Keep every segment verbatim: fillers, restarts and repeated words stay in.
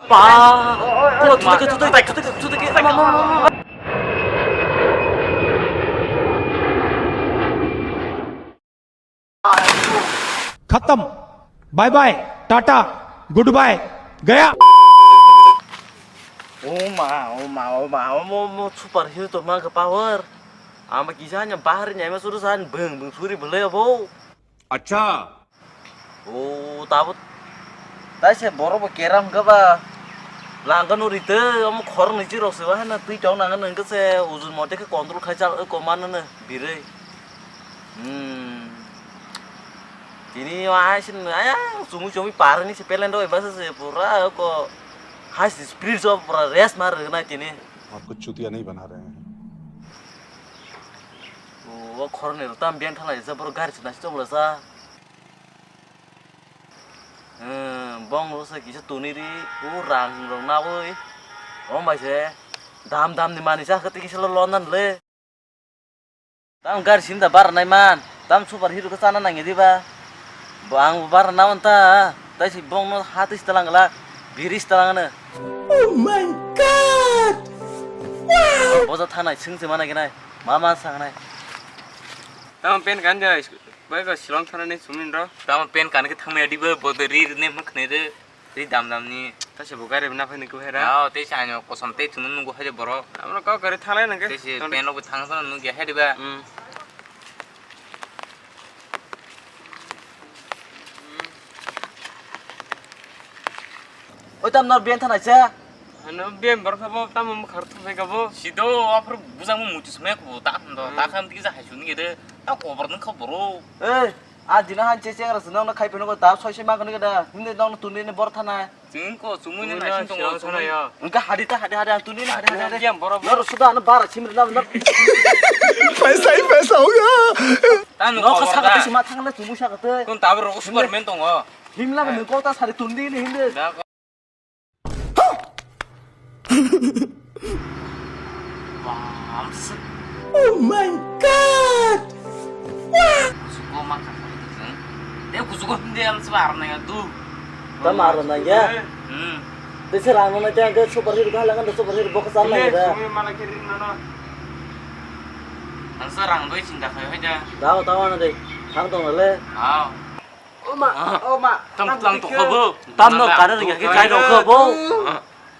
Ba! Kula thudike, thudike, thudike, thudike, ama, ama, ama. Khatam. Bye bye. Tata. Goodbye. Gaya. Oma, oma, oma, omo, omo, superhero to ma ka power. Ama kisa nya bahar nya ma suru san beng beng suri belai abo. Acha. O, tabuk. Tai se borok bo keram khe ba. Langkha no ri tei, omo khoroknwi chirok se, wahai no twi tong nang nang khe se, ujun mote khe control khai chal, ko mano no birwi. Hmm. Tini o hai sin, aya, chumui chumui par ni se pelen roi basa se, pura ko high speed o pura race mar rwnai tini. आपको चूतिया नहीं बना रहे हैं। O, o khoroknwi rok tam beng thalai sa, borok gari se nasi chobla sa. Hmm, bong rok se kisa tuni ri, o rang rok nawi. Omo bai se dam dam ni manwi sa khe tei kisa lo lonan le. Tam gari sim da bara nai man, tam superhero khe chana nangya diba? Bo ang bo bara nawan ta, tai se bong no ha twi se talang glak, biri se talang ano. Oh my God! Wow! Boja thanai sing se mana gwnai, ma ma sangnai. Tamo pen kan ja, bai ko silong thana ni sumin ro. Tamo pen kan ke thangmaya diba, bo de ri ne ma khne de. Tei dam dam ni. Ta se bo gari na phai ni ko hera. Ao, tei se ano kosom tei thunu nugo hai borok. Amo kok gari thalai nang ke. Tei se pen rok bo thang sa nugo hai diba. Hmm. Oi tam nor ben thanai se. Ano ben borok sabo tamo mo khar thum sai kabo. Sido aphur bujang mo muchus me ko ta kham do. Hmm. Ta kham tiki ja hai suni de. Ta kobor nang kha boro. Ei. A dina han che chengra se nokno khai pheno da soi se ma gani da. Hinde nokno tuni ni bor thana. Chwng ko chumui ni naising tongo chumui. Wngkha hadi ta hadi hadi ang tuni ni hadi hadi hadi. Yang borok. Nor suda ano bara chimri na nor. Paisa hi paisa hoga. Tamo nok kobor saka da. Tei sima thang na chumui saka tei. Kon tabro ko Superman tongo. Himla ko ko ta sari tuni ni hinde. Da ko. Bamswk. Oh my God! Kuchugo ma kha kha khe. Tei kuchugo hindi ang seba arna ya tu. Tamo arna ya? Hmm. Tei se rang nang tei ang superhero kha lang superhero boksa nang da. Sumi mana kiri nana. Ang sa rang doi chinta khai hai da. Dao tao na dei. Thang tong le. Ao. O ma, o ma. Tam tlang to khobo. Tam no kare ring ke kai rok khobo.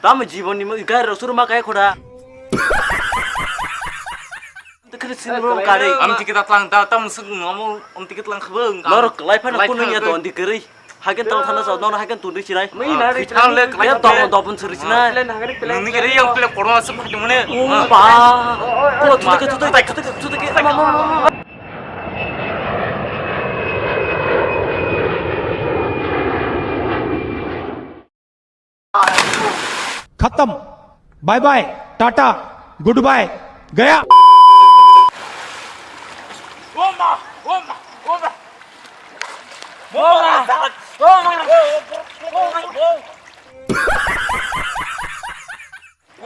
Tam jibon ni mo kai rok suru ma kai khoda. Te kare sin mo kare. Am ticket tlang ta tam sung no mo am ticket tlang khobo. Lor lai phan ko no ya don di kare. Hagen tong thana sa no hagen tun ri chinai. Thang le ya don don pun suri chinai. Ni kare yang pele korma se phai mone. O ba. Ko tu ke tu ke tu ke tu ke. खत्म। Bye bye, tata, goodbye, गया।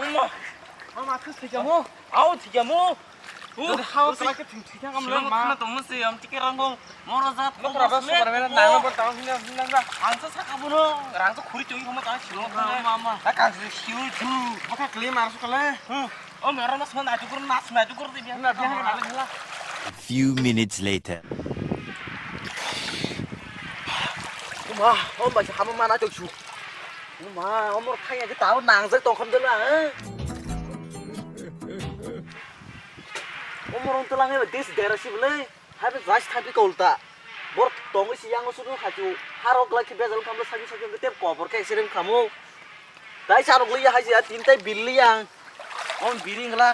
Oma. Mama, khe thwikamo? Ao, thwikamo. Jadi hao kala khe thwng thwikha kamle ma. Khna tongmo se, am tike rangong. Moro jat. Mokra ba super mena nang bo tang hinna hinna. Ang sa saka bono, rang sa khuri chungi khama tang silo. Ma, ma, ma. Da kang se siu ju. Bokha kle mar su kale. O mara mas man aju kur nas na aju kur de biya. Na biya na biya. A few minutes later. Oma, om ba hama mana chok su. Oma, omor khaya ke tao nangjak tongkham dela, eh? Omor on telang eba des dera si belai. Hai be jas thapi kolta. Bor tong si yang sunu khaju. Harok laki bezal kamla sagi sagi ke tep kobor ke serem kamu. Dai sarok liya hai ya tin tai billi yang. Om biring la.